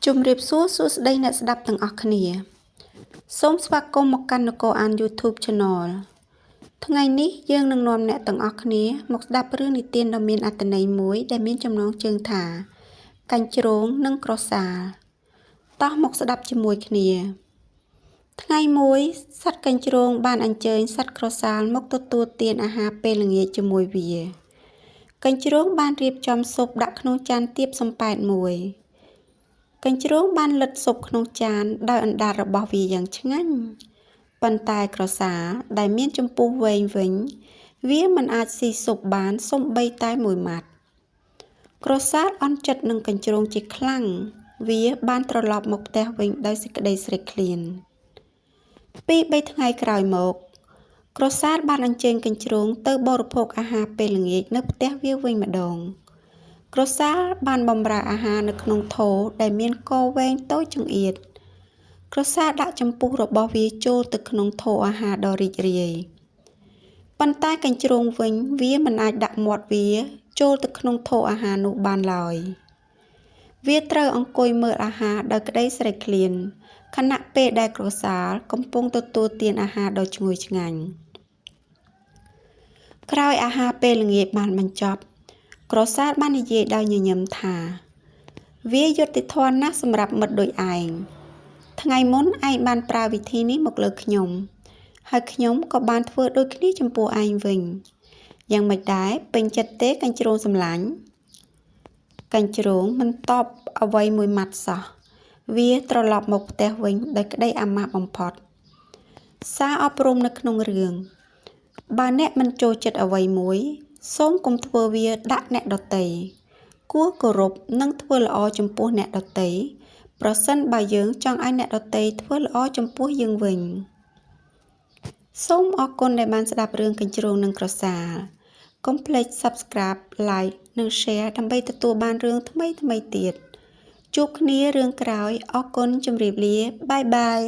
ជំរាបសួរសួស្តីអ្នកស្ដាប់ទាំងអស់គ្នាសូមស្វាគមន៍មកកាន់នគរអាន YouTube Channel ថ្ងៃនេះយើងនឹងនាំអ្នកទាំងអស់គ្នាមកស្ដាប់រឿងនិទានដ៏មានអត្ថន័យមួយដែលមានចំណងជើងថាកញ្ជ្រោងនិងក្រសាលតោះមកស្ដាប់ជាមួយគ្នាថ្ងៃមួយសត្វកញ្ជ្រោងបានអញ្ជើញសត្វក្រសាលមកទទួលទានអាហារពេលល្ងាចជាមួយវាកញ្ជ្រោងបានរៀបចំស៊ុបដាក់ក្នុងចានទាបសំប៉ែតមួយកញ្ជ្រោងបានលិទ្ធស៊ុបក្នុងចានដោយអណ្ដាតរបស់វាយ៉ាងឆ្ងាញ់ប៉ុន្តែក្រសាលដែលមានចំពុះវែងវិញវាមិនអាចស៊ីស៊ុបបានសូម្បីតែមួយម៉ាត់ក្រសាលអន់ចិត្តនឹងកញ្ជ្រោងជាខ្លាំងវាបានត្រឡប់មកផ្ទះវិញដោយសេចក្តីស្រេកឃ្លានពីរបីថ្ងៃក្រោយមកក្រសាលបានអញ្ជើញកញ្ជ្រោងទៅបរិភោគអាហារពេលល្ងាចនៅផ្ទះវាវិញម្ដងក្រសាលបានបម្រើអាហារនៅក្នុងថូដែលមានកវែងតូចចង្អៀតក្រសាលដាក់ចំពុះរបស់វាចូលទៅក្នុងថូអាហារដ៏រីករាយប៉ុន្តែកញ្ជ្រោងវិញវាមិនអាចដាក់មាត់វាចូលទៅក្នុងថូអាហារនោះបានឡើយវាត្រូវអង្គុយមើលអាហារដោយក្តីស្រេកឃ្លានខណៈពេលដែលក្រសាលកំពុងទទួលទានអាហារដ៏ឈ្ងុយឆ្ងាញ់ក្រោយអាហារពេលល្ងាចបានបញ្ចប់ក្រសាលបាននិយាយដោយញញឹមថាវាយុត្តិធម៌ណាស់សម្រាប់មិត្តដូចឯងថ្ងៃមុនឯងបានប្រើវិធីនេះមកលើខ្ញុំហើយខ្ញុំក៏បានធ្វើដូចគ្នាចំពោះឯងវិញយ៉ាងម៉េចដែរពេញចិត្តទេកញ្ជ្រោងសម្លាញ់កញ្ជ្រោងមិនតបអ្វីមួយម៉ាត់សោះវាត្រឡប់មកផ្ទះវិញដោយក្តីអាម៉ាស់បំផុតសារអប់រំនៅក្នុងរឿងបើអ្នកមិនចូលចិត្តអ្វីមួយសូមកុំធ្វើវាដាក់អ្នកដទៃគួរគោរពនិងធ្វើល្អចំពោះអ្នកដទៃប្រសិនបើយើងចង់ឲ្យអ្នកដទៃធ្វើល្អចំពោះយើងវិញសូមអរគុណដែលបានស្ដាប់រឿងកញ្ជ្រោងនិងក្រសាលកុំភ្លេច Subscribe Like និង Share ដើម្បីទទួលបានរឿងថ្មីៗទៀតជួបគ្នារឿងក្រោយអរគុណជម្រាបលា bye bye.